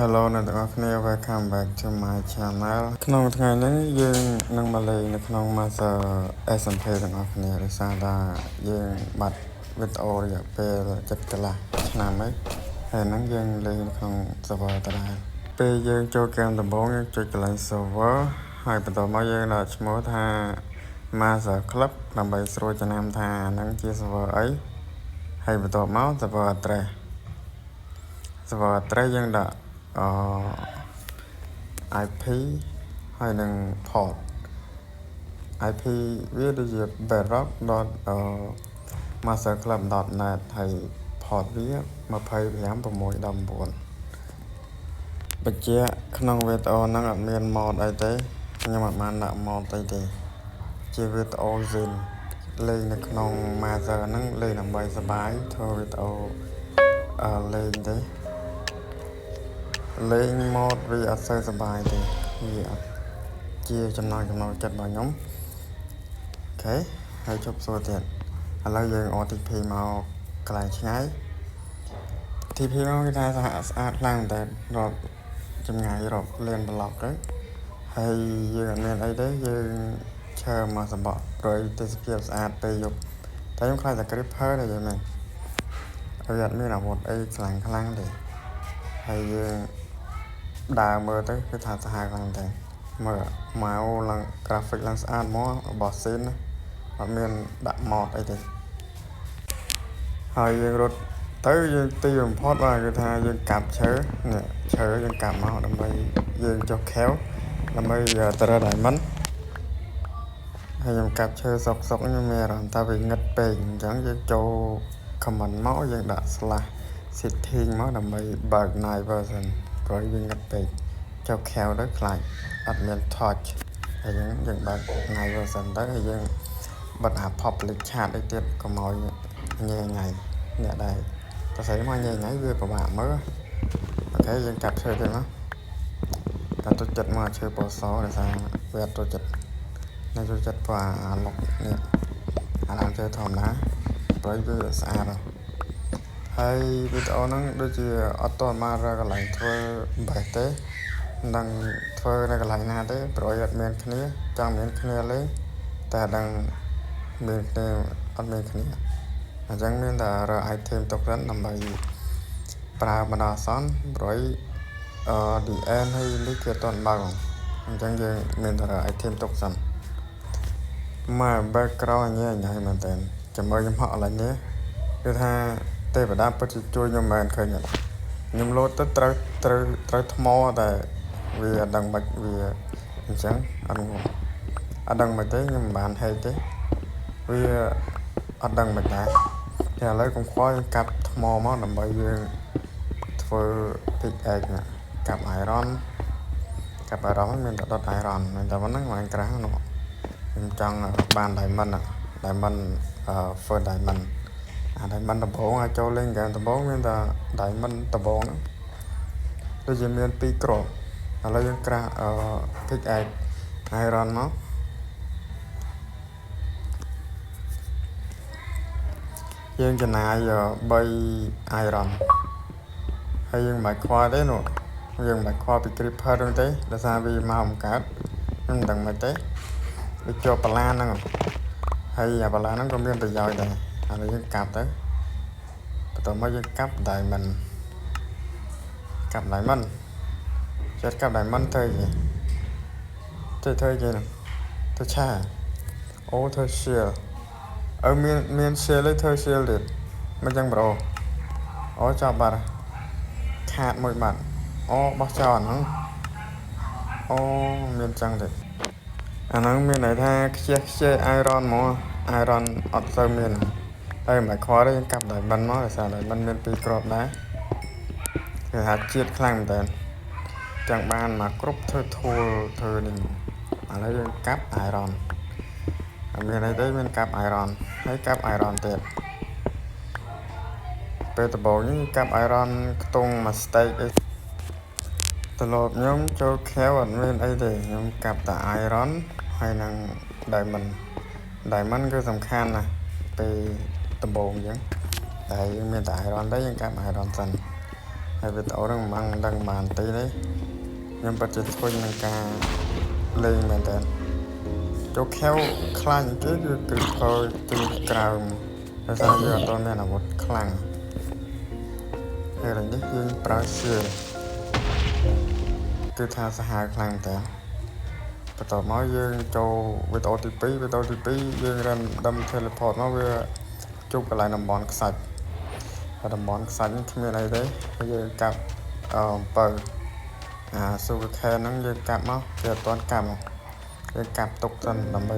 Hello អ្នកទាំងអស់គ្នា welcome back to my channel ក្នុងថ្ងៃនេះយើងនឹងមកលេងនៅក្នុង Mazer SMP ទាំងអស់គ្នាដោយសារតែយើងបាត់វីដេអូរយៈពេលចិត្តកន្លះឆ្នាំហើយហើយហ្នឹងយើងលេងនៅក្នុង server ដដែលពេលយើងចូលហ្គេមដំបូងយើងចុចកន្លែង server ហើយបន្ទាប់មកយើងដាក់ឈ្មោះថា Mazer Club ដើម្បីស្រួលចំណាំថាហ្នឹងជា server អីហើយបន្ទាប់មក server address server address យើងដាក់អឺ IP ហើយនឹង port IP វាដូចជា bedrock.mazerclub.net ហើយ port វា25619បញ្ជាក់ក្នុងវីដេអូហ្នឹងអត់មាន mod អីទេខ្ញុំអត់បានដាក់ mod អីទេជាវីដេអូ Zin លេងនៅក្នុង Mazer ហ្នឹងលេងដើម្បីសប្បាយធ្វើវីដេអូអឺលេងទេលេង mod វាអត់សូវសប្បាយទេវាអត់ជាចំណងចំណូលចិត្តរបស់ខ្ញុំOK ហើយជប់សួរទៀតឥឡូវយើង RTP មកកន្លែងឆ្ងាយ TP មកគេថាស្អាតស្អាតខ្លាំងតែរាប់ចម្ងាយរាប់លានប្លុកទៅហើយយើងអត់មានអីទេយើងឈើមកសម្បកព្រៃទេសភាពស្អាតពេលយប់តែខ្ញុំខ្លាចតែ creeper ទេយល់មែនហើយអត់មានអាវុធអីខ្លាំងខ្លាំងទេហើយយើងដើរមើលទៅគឺថាសាហាវខ្លាំងតែមើលមកឡើង graphic ឡើងស្អាតហ្មងរបស់ស៊ីនណាអត់មានដាក់ mod អីទេហើយយើងរត់ទៅយើងទីបំផុតបាទគឺថាយើងកាប់ឈើនេះឈើយើងកាប់មកដើម្បីយើងចុះខែវដើម្បីទៅរក diamond ហើយខ្ញុំកាប់ឈើសុកសុកខ្ញុំមានអារម្មណ៍ថាវាងឹតពេកអញ្ចឹងយើងចូល command មកយើងដាក់ slash setting មកដើម្បីបើក night vision ព្រោះវាងឹតពេកចុះខែវទៅខ្លាចអត់មាន torch ហើយយើងយើងបើក night vision ទៅហើយយើងបិទអា public chat អីទៀតកុំឲ្យញ៉ែញ៉ៃអ្នកដែរតែស្អីមកញ៉ែញ៉ៃវាពិបាកមើល OK យើងកាត់ឈើទៀតមកតែចូលចិត្តមកឈើពណ៌សដោយសារវាអត់ចូលចិត្តនៅចូលចិត្តពណ៌អាលុកនេះអាដើមឈើធម្មតាព្រោះវាស្អាតហើយវីដេអូហ្នឹងដូចជាអត់ទាន់បានរកកន្លែងធ្វើ base ទេមិនដឹងធ្វើនៅកន្លែងណាទេព្រោះអត់មានគ្នាចង់មានគ្នាលេងតែអត់ដឹងមានគ្នាអត់មានគ្នាអញ្ចឹងមានតែរក item ទុកសិនដើម្បីប្រើបណ្ដោះអាសន្នព្រោះអឺ the end ហើយនេះគឺអត់ទាន់បើកអញ្ចឹងយើងមានតែរក item ទុកសិនមក background ញ៉ៃញ៉ៃមែនតើចាំមើលខ្ញុំហក់កន្លែងនេះគឺថាទេវតាពិតជាជួយខ្ញុំមែនឃើញអត់ខ្ញុំលោតទៅត្រូវត្រូវត្រូវថ្មតែវាអត់ដឹងមិនវាអញ្ចឹងអត់អត់ដឹងមិនទេខ្ញុំមិនបានហែកទេវាអត់ដឹងមិនដែរតែឥឡូវកុំខ្វល់យើងកាប់ថ្មមកដើម្បីយើងធ្វើ pickaxe ណាកាប់ iron កាប់ iron មានតែដុត iron មានតែប៉ុណ្្នឹងឡើងក្រាស់នោះខ្ញុំចង់បាន diamond diamond first diamond អា diamond ដំបូងឲ្យចូលលេងហ្គេមដំបូងមានតែ diamond ដំបូងហ្នឹងដូចជាមាន2គ្រាប់ឥឡូវយើងក្រាស់អឺ pickaxe iron មកយើងចំណាយ3 iron ហើយយើងមិនបាច់ខ្វល់ទេនោះយើងមិនបាច់ខ្វល់ពី creeper ហ្នឹងទេដោយសារវាមកបង្កើតខ្ញុំមិនដឹងមិនទេវាជាប់បន្លាហ្នឹងហើយអាបន្លាហ្នឹងក៏មានប្រយោជន៍ដែរឥឡូវយើងកាប់ទៅបន្ទាប់មកយើងកាប់ diamond កាប់ diamond ចិត្តកាប់ diamond ធ្វើអីធ្វើធ្វើអីហ្នឹងធ្វើឆាអូធ្វើ shield អឺមានមាន shield ទេធ្វើ shield ទៀតមិនចឹង bro អូចាប់បាត់ខាតមួយបាត់អូបោះចោលអាហ្នឹងអូមានចឹងទេអាហ្នឹងមានន័យថាខ្ជះខ្ជាយ iron ហ្មង iron អត់សូវមានតែមិនខ្វល់ទេយើងកាប់ diamond មកដោយសារ diamond មានពីរគ្រាប់ដែរគេថាជាតិខ្លាំងមែនតើចង់បានមកគ្រប់ធ្វើ tool ធ្វើនេះឥឡូវយើងកាប់ iron អត់មានអីទេមានកាប់ iron ហើយកាប់ iron ទៀតពេលដំបូងនេះកាប់ iron ខ្ទង់មួយ stack អីត្រឡប់ខ្ញុំចូលខែវអត់មានអីទេខ្ញុំកាប់តែ iron ហើយនឹង diamond diamond គឺសំខាន់ណាស់ពេលដំបូងអញ្ចឹងតែយើងមានតែ iron ទេយើងកាប់ iron សិនហ ហើយវីដេអូហ្នឹងមិនដឹងបានទេទេខ្ញុំពិតជាធុញនឹងការលេងមែនតើចូលខែវខ្លាចជាងគេគឺ Creeper ទូក្រោមដោយសារយើងអត់ទាន់មានអាវុធខ្លាំងហើយឥឡូវនេះយើងប្រើ shield គឺថាសាហាវខ្លាំងតើបន្ទាប់មកយើងចូលវីដេអូទី2វីដេអូទី2យើង random teleport មកវាជួបកន្លែងតំបន់ខ្សាច់ហើយតំបន់ខ្សាច់នេះគ្មានអីទេហើយយើងកាប់អំពៅអា sugar cane ហ្នឹងយើងកាប់មកគេអត់ទាន់កាប់មកយើងកាប់ទុកសិនដើម្បី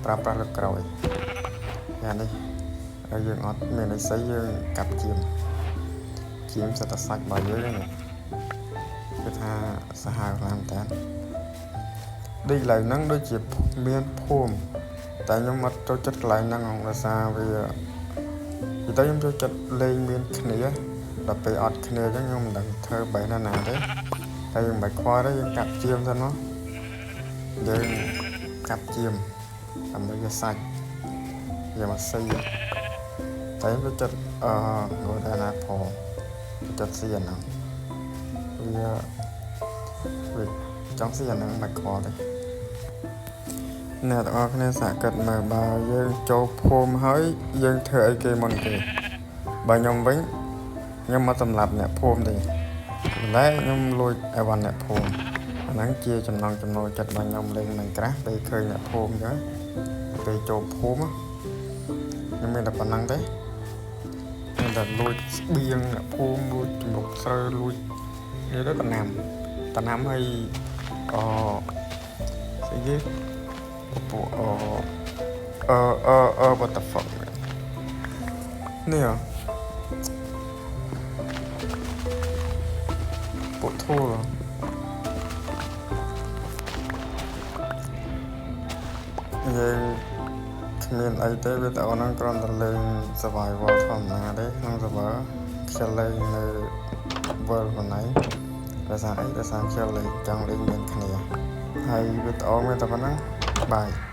ប្រើប្រាស់លើកក្រោយយ៉ាងនេះហើយយើងអត់មានអីស្អីយើងកាប់ជាមជាមសិតតែសាច់របស់យើងនេះគឺថាសាហាវខ្លាំងតើដូចកន្លែងហ្នឹងដូចជាមានភូមិតែខ្ញុំអត់ចូលចិត្តកន្លែងហ្នឹងដោយសារវានិយាយទៅខ្ញុំចូលចិត្តលេងមានគ្នាដល់ពេលអត់គ្នាអញ្ចឹងខ្ញុំមិនដឹងធ្វើបែបណាណាទេតែយើងមិនបាច់ខ្វល់ទេយើងកាប់ជាមសិនមកយើងកាប់ជាមដើម្បីយកសាច់យកមកស៊ីតែខ្ញុំចូលចិត្តអឺ Golden Apple ចូលចិត្តស៊ីអាហ្នឹងវាវាចង់ស៊ីអាហ្នឹងមិនបាច់ខ្វល់ទេអ្នកទាំងអស់គ្នាសាកគិតមើលបើយើងចូលភូមិហើយយើងធ្វើអីគេមុនគេបើខ្ញុំវិញខ្ញុំមកសម្លាប់អ្នកភូមិទេប៉ុន្តែខ្ញុំលួចអីវ៉ាន់អ្នកភូមិអាហ្នឹងជាចំណង់ចំណូលចិត្តរបស់ខ្ញុំលេង Minecraft ពេលឃើញអ្នកភូមិអញ្ចឹងពេលចូលភូមិខ្ញុំមានតែប៉ុណ្្នឹងទេមានតែលួចស្បៀងអ្នកភូមិលួចជំរុកស្រូវលួចនេះទៅតំណាំតំណាំហើយអស្អីគេពពួកអអឺអឺអឺ what the fuck, man? នេះហ៎ពួកធូលយើងគ្មានអីទេវីដេអូហ្នឹងគ្រាន់តែលេង survival ធម្មតាទេក្នុង server ខ្ញុំលេងនៅ world ខ្លួនឯងដោយសារអីដោយសារខ្ញុំលេងចង់លេងមានគ្នាហើយវីដេអូមានតែប៉ុណ្្នឹង bye.